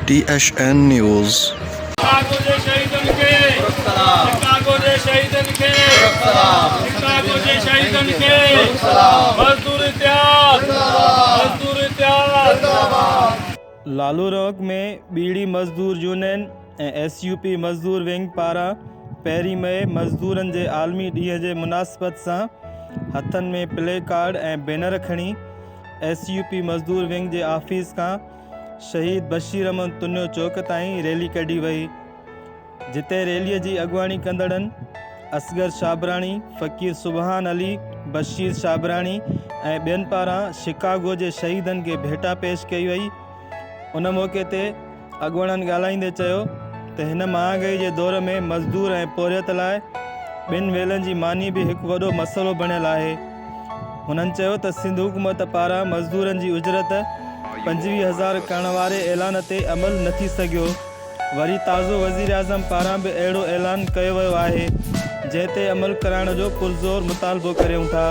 T H N news. Chicago جي شهيدن کي شڪاگو جي شهيدن کي شڪاگو جي شهيدن کي مزدور اتحاد مزدور اتحاد. لالو رونق ۾ ٻيڙي مزدور يونين ۽ ايس يو پي مزدور ونگ پاران پهرين مئي مزدورن جي عالمي ڏينهن جي مناسبت سان هٿن ۾ پلي ڪارڊ ۽ بينر کڻي ايس يو پي مزدور ونگ جي آفيس کان شهيد بشير احمد تنيو چوڪ تائين ريلي ڪڍي وئي، جتي ريلي جي اڳواڻي ڪندڙن اصغر شابراڻي، فقير سبحان علي، بشير شابراڻي ۽ ٻين پاران شڪاگو جي شهيدن کي ڀيٽا پيش ڪئي وئي. ان موقعي تي اڳواڻن ڳالهائيندي چيو ته هن مهانگائي جي دور ۾ مزدور ۽ پورهيت لاء ٻن ويلن جي ماني به هڪ وڏو مسئلو بڻيل آهي. هنن چيو ته سنڌ حڪومت پاران مزدورن جي اجرت 25 هزار ڪرڻ واري اعلان تي عمل نه ٿي سگهيو، وري تازو وزيراعظم پاران به اهڙو اعلان ڪيو ويو آهي، جنهن تي عمل ڪرائڻ جو پرزور مطالبو ڪريون ٿا.